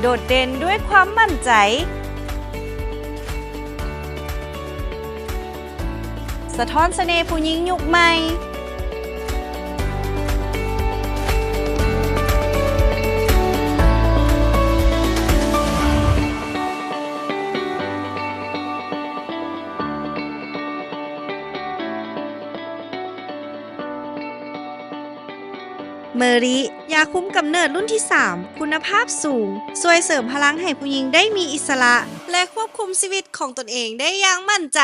ໂດດເດັ່ນດ້ວຍຄວາມໝັ້ນໃຈ, ສະທ້ອນສະເໜ່ຜູ້ຍິງຍຸກໃໝ່. ເມີຣິ ຢາຄຸມກຳເນີດລຸ້ນທີສາມ ຄຸນນະພາບສູງ, ຊ່ວຍເສີມພະລັງໃຫ້ຜູ້ຍິງໄດ້ມີອິດສະຫຼະ ແລະ ຄວບຄຸມຊີວິດຂອງຕົນເອງໄດ້ຢ່າງໝັ້ນໃຈ.